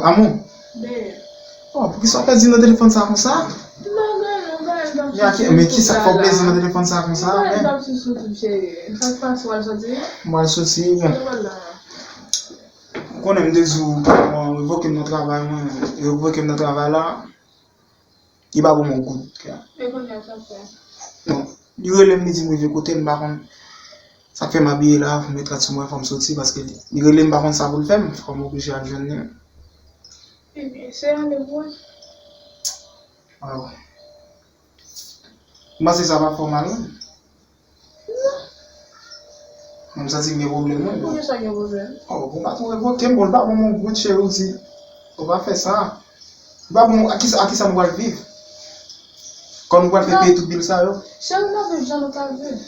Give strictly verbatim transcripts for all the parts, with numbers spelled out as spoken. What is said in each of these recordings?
Amou. Ben. Oh, poukisa w pèdi nan telefòn sa konsa? M pa gen, m pa gen, m ap sou, men kisa k fè w pèdi nan telefòn sa konsa, men? M pa gen, m ap sou, sou, cheri. Sa k pase, w al soti? M al soti, bon. Ou konnen m te di w, bon, revoke m nan travay mwen, revoke m nan travay la. Li pa ban m yon goud. E kounye a, sa fè? Bon, li rele m, li di m rive kote l, m pa konn. Sa k fè m abiye la, fò m met rad sou mwen, fò m soti, paske li, li rele m, m pa konn sa pou l fè m, fò m oblije al jwenn li. Ebyen, se ale pou wè. Waw. M panse sa pa fè w mal, non? Mwen, m santi m gen pwoblèm, wi. Poukisa gen pwoblèm? Oh, bon, patwon revoke m, bon, l pa ban m yon goud, cheri, w di, ou pa fè sa. Li pa ban m, a kisa, a kisa nou pral viv? Kòman nou pral fè peye tout bil sa yo? Cheri, n ap viv jan nou ka viv.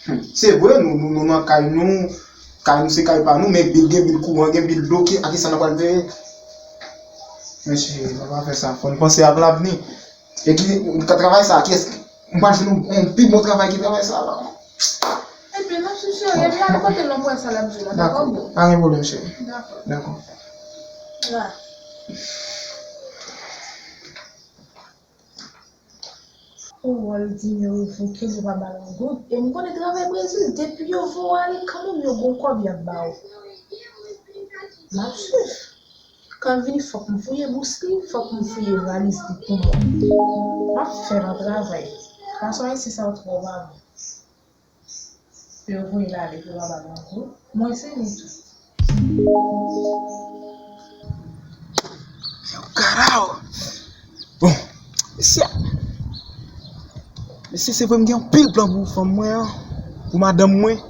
Hmm, se vre, nou, nou, nou nan kay nou, kay nou se kay pa nou, men bil, gen bil kouran, gen bil dlo, ki, a kisa nou pral veye? Men cheri, nou pa fè sa, fò n panse ak lavni. E ki, ka travay sa, kiyès, m pral jwenn yon, yon pi bon travay ki travay sa la. Ebyen, n ap sou cheri, epi al kote l, nou pral sa l ap di la, dakò, boo? Pa gen pwoblèm, cheri. Dakò. Dakò. La. Ou wè l di yo revoke l, yo pa ba l yon goud. E m konnen travay Brezil, depi yo voye w ale kanmenm, yo gon kòb y ap ba w. M ap swiv. Kan l vini, fòk m fouye bous li, fòk m fouye valiz li pou mwen. M ap fè nan travay. Gason ayisyen sa yo twò pa bon. Yo voye l ale pou yo pa ba l yon goud. Mwen se li tou. Yo karaw! Bon, mesye, mesye, se vre m gen anpil plan pou fanm mwen an, pou madanm mwen.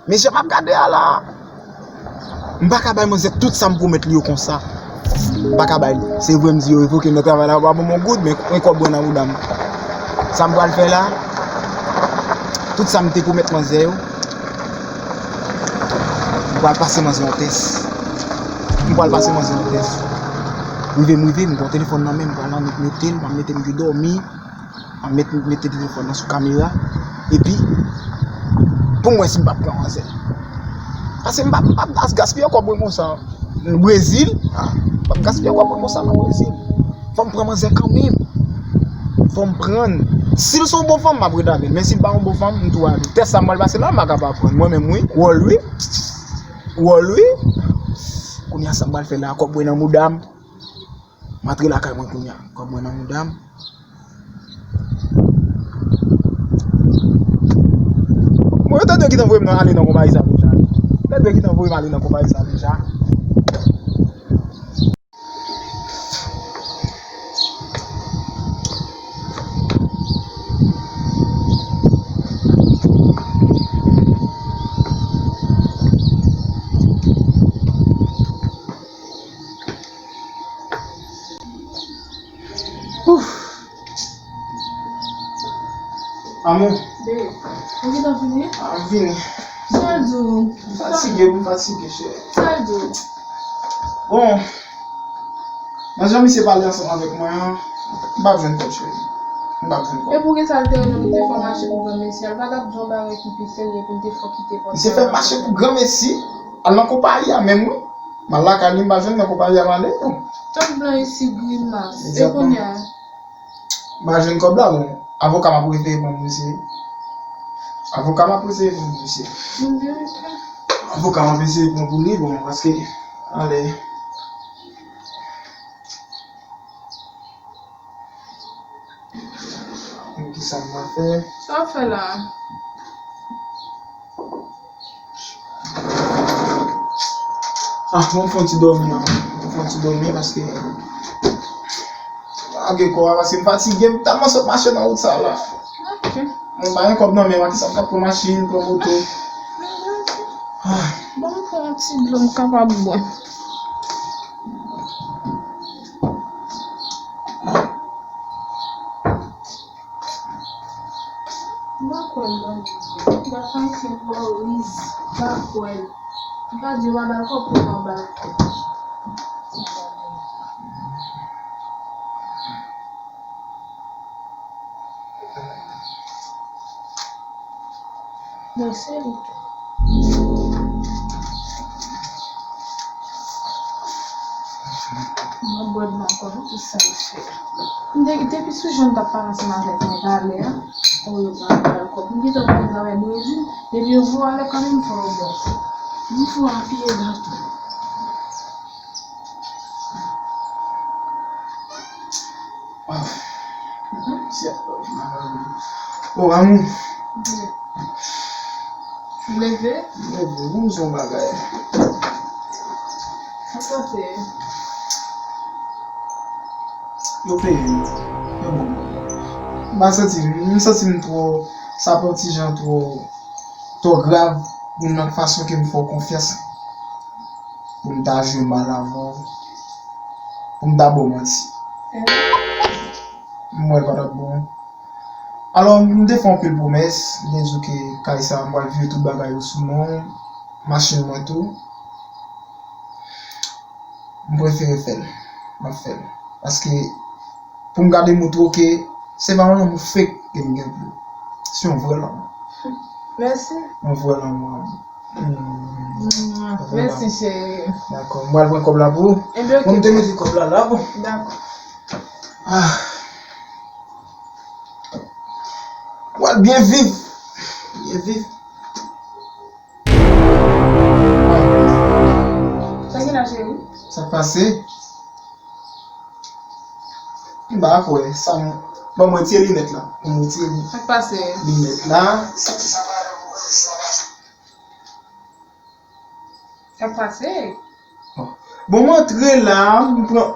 Men jan m ap gade a la, m pa ka bay manzè tout sa m pwomèt li yo konsa. M pa ka bay li. Se vre m di yo revoke m nan travay la, yo pa ban m yon goud, men, men kòb mwen nan mouda m. Sa m pral fè la, tout sa m te pwomèt manzè yo, m pral pase manzè yon tès. M pral pase manzè yon tès. Rive m rive, m gen yon telefòn nan men m, m pral annik mete l, m ap mete m vin dòmi. M ap met, mete telefòn nan sou kamera. Epi, pou m wè si m p ap pran manzè. Paske m p ap, m p ap gas-, gaspiye kòb mwen konsa. Brezil, ah, m p ap gaspiye kòb mwen konsa nan Brezil. Fò m pran manzè kanmenm. Fò m pran. Si l se yon bon fanm, m ap ret avè l. Men si l pa yon bon fanm, m tou ale. Tès sa m pral pase la, m pa ka pa pran. Mwen menm, wi. Wòl, wi. Wòl, wi. Kounye a, sa m pral fè la, kòb mwen nan mouda m. M antre lakay mwen kounye a. Kòb mwen nan mouda m. Bon, yo te dwe gentan voye m nan, ale nan konpayi sa deja. Yo te dwe gentan voye m ale nan konpayi sa deja. Ouf. Amou. Babe, ou gentan vini? Ah, m vini. Sa l di w? M fatige, m fatige, cheri. Sa l di w? Bon, nan jan misye pale ansanm avèk mwen an, m p ap jwenn kòb, cheri. M p ap jwenn kòb. E poukisa l te rele w, li te fè w mache pou granmesi a? L pa t ap di yon bagay ki pi serye pou l te fè w kite pòt la? Misye fè m mache pou granmesi, al nan konpayi a menm, wi. M al lakay li, m pa jwenn nan konpayi a m ale, non. Tout blan isi grimas. E kounye a? M pa jwenn kòb la, bon, avoka m ap eseye pran pou misye. Avoka m ap eseye pran pou misye. Avoka m ap eseye pran pou li, bon, paske, ale. Kisa m ap fè? Sa w ap fè la? Ah, mwen fè yon ti dòmi, non. Mwen fè yon ti dòmi paske, lage kò a, paske m fatige, m tèlman sot mache nan wout sa la. Ok. Mwen pa gen kòb nan men m, kisa m t ap pran machin, pran moto. Ah. Ban m pran yon ti dlo m kapab bwè. M pa kwè l nan Bondye. Gason ayisyen twò riz, m pa kwè l. M pa di yo pa ba l kòb pou yo pa ba l kòb. Mwen se li tou. Mwen bwè dlo ankò, non, pou sa l fè. M te, depi sou jan m t ap pale ansanm avèk mwen talè a, o yo pral ba l kòb. M gentan konn travay Brezil, depi yo voye w ale kanmenm, m fè w bon. M fè w apiye gato. Ah. Mhm. Oh, amou. Mhm. Ou leve? M leve, wi, m se yon bagay. Sa k pase? Yo peye m. Yo ban m. M pa santi m, m santi m twò, sa pa yon ti jan twò, twò grav pou nan fason ke m fè w konfyans. Pou m ta jwe mal avè w. Pou m ta ba w manti. M wè l pa t ap bon. Alò, m te fè anpil pwomès, m te di w ke kay sa a, m pral vire tout bagay yo sou non w, machin mwen tou. M prefere fè l. M ap fè l. Paske, pou m gade moutre w ke se pa yon lanmou fake ke m gen pou ou. Se yon vrè lanmou. Mèsi. Yon vrè lanmou. Hmm. Mwa. Mèsi, cheri. Dakò. M pral pran kòb la pou ou. Ebyen, oke. Bon, m te mete kòb la la, bon. Dakò. Ah. M pral byen viv. Byen viv. Sa gen la, cheri? Sa k pase? M pa kwè sa, non. Ban mwen retire linèt la. Ban mwen retire li-, Sa k pase? Linèt la. Sa k pase? Bon, bon, m antre la, m pran,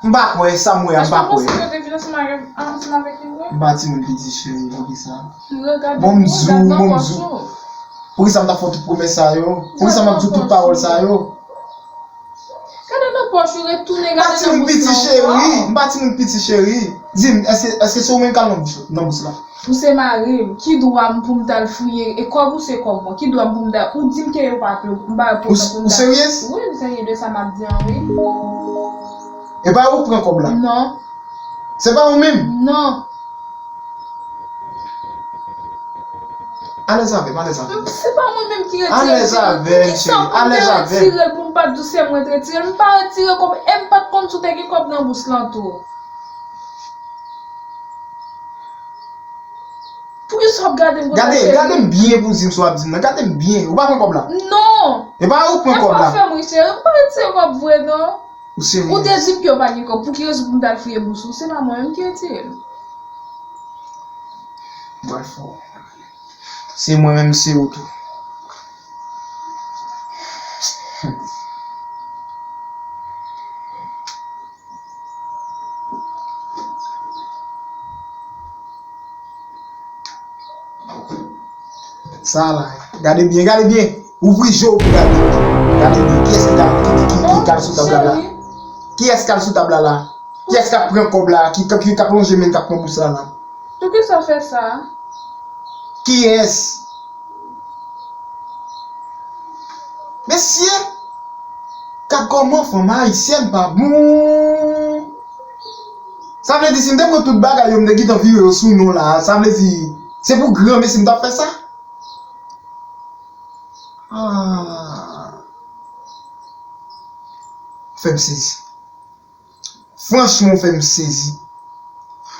m pa kwè, sa m wè a, m pa kwè. Èske w panse ke yo te vin ansanm avèk, ansanm avèk li vre? M pa timoun piti, cheri, poukisa? Bon, m di w, bon, m di w. Poukisa m t ap fè w tout pwomès sa yo? Poukisa m ap di w tout pawòl sa yo? Gade nan pòch ou, retounen gade nan bous la ankò. M pa timoun piti, cheri. M pa timoun piti, cheri. Di m, èske, èske se ou menm k al nan bous, nan bous la? Ou se mari m. Ki dwa m pou m t al fouye? E kòb ou se kòb mwen. Ki dwa m pou m ta, ou di m ke yo pa pou, m pa pou. Ou, ou serye? Wi, m serye de sa m ap di an, wi. E pa ou k pran kòb la? Non. Se pa ou menm? Non. Alèz avè m, alèz avè m. Se pa mwen menm ki retire l, cheri. Alèz avè m, cheri. Alèz avè m. Poukisa pou m te retire l pou m pa t di w se mwen t retire l? M pa retire kòb, e m pa t konn si w te gen kòb nan bous lan tou. Poukisa w ap gade m konsa, cheri? Gade, gade m byen pou w di m sa w ap di m nan. Gade m byen. Ou pa pran kòb la? Non. E pa ou k pran kòb la? Fè m ri, cheri. M pa retire kòb vre, non. Ou serye? Ou te di m ke w pa gen kòb. Pou ki rezon pou m t al fouye bous ou? Se pa mwen menm ki retire l. Bwè fò. Se mwen menm, se ou tou. Sa la, gade byen, gade byen. Ouvri je w pou gade. Gade byen. Kiyès ki ka, ki, ki, ki, ki k al sou tab la la? Kiyès k al sou tab la la? Kiyès k ap pran kòb la? Ki, ki, ki k ap lonje men l k ap pran bous la la? Poukisa w fè sa? Kiyès? Mesye! Gad kòman fanm ayisyèn pa bon. Sa vle di si m te pran tout bagay yo, m te gentan vire yo sou non la, sa vle di se pou granmesi m t ap fè sa? Ah. Fè m sezi. Franchman, ou fè m sezi.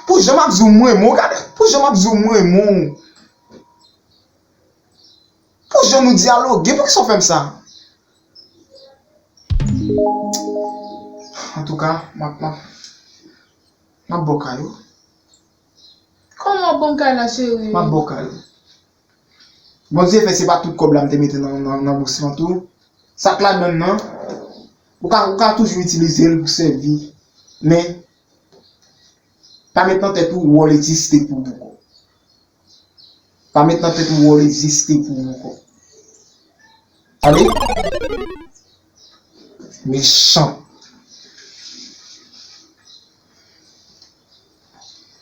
Pou jan m ap di w m renmen w, gade, pou jan m ap di w m renmen w. Pou jan nou dyaloge, poukisa w fè m sa? Antouka, m ap, m ap, m ap ba w kay ou. Kòman w ap ban m kay la, cheri? M ap ba w kay ou. Bondye fè se pa tout kòb la m te mete nan, nan, nan bous lan tou. Sa k ladann nan, ou ka, ou ka toujou itilize l pou sèvi. Men, pa met nan tèt ou wòl egziste pou ou ankò. Pa met nan tèt ou wòl egziste pou ou ankò. Tande? Mechan.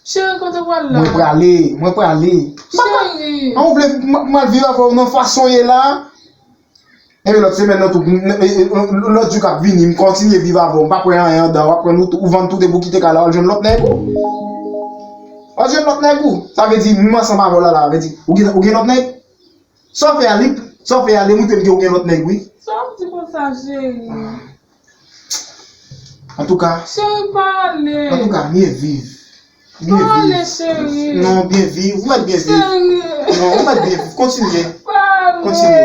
Cheri, kote w pral la? Mwen prale, mwen prale. Cheri. An, ou vle m, m al viv avè w nan fason w ye la? Ebyen lòt semèn nan tou, m, m, e, e, lòt jou k ap vini, m kontinye viv avè w, m pa pran anyen anndan, w ap pran ou, ou vann tout epi w kite kay la, w al jwenn lòt nèg ou. W al jwenn lòt nèg ou. Sa vle di, m ansanm avè w la, la, vle di, ou gen, ou gen lòt nèg? Sa w fè a, li, sa w fè a, li montre m ke w gen lòt nèg, wi. Sa w ap di konsa, cheri? Antouka, Cheri, pale. Antouka, byen viv. Byen Pale, viv. cheri. Non, byen viv. Ou mèt byen viv. Cheri. Non, ou mèt byen viv. Kontinye. Pale. Kontinye.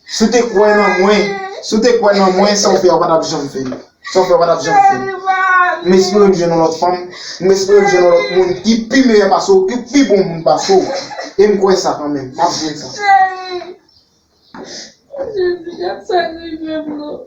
Si w te kwè nan mwen, si w te kwè nan mwen, sa w fè a w pa t ap janm fè l. Sa w fè a w pa t ap janm fè l. Cheri, pale. M espere m jwenn yon lòt fanm, m espere m jwenn yon lòt moun ki pi meyè pase w, ki pi bon moun pase w. E m kwè sa kanmenm. M ap jwenn sa. Cheri. Jezi, gad sa k rive m non.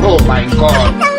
Oh my God.